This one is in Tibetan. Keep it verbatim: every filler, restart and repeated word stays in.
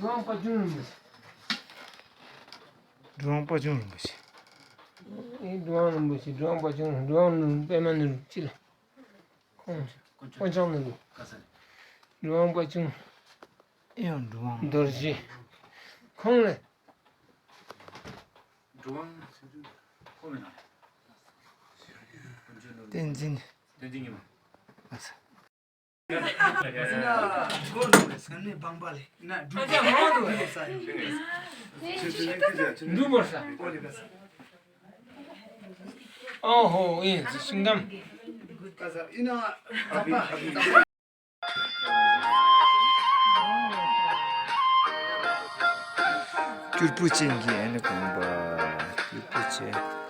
འགྲོ་བ་དཔལ་ཆུང་རིན་པོ་ཆེ། འགྲོ་བ་དཔལ་ཆུང་རིན་པོ་ཆེ། ཨེ་འགྲོ་བ་རིན་པོ་ཆེ། འགྲོ་བ་དཔལ་ཆུང་། འགྲོ་བ་ནོར་བུ། པདྨ་ནོར་བུ་ཅི་ལ། ཁོང་དཀོན་མཆོག་ནོར་བུ། འགྲོ་བ་དཔལ་ཆུང་། ཨེ་ཡང་འགྲོ་བ། རྡོ་རྗེ། ཁོང་ལ། འགྲོ་བ་ཁོང་མིན་ན། བསྟན་འཛིན། བསྟན་འཛིན་ཉི་མ། ཨ་ས། འདུག་མོ་ས། ཨོ་ཧོ། ཨེ་ཤིང་སྒམ། སྐྱུར་པོ་ཅན་གྱི་ཨ་ནི་དགོན་པ། སྐྱུར་པོ་ཅན།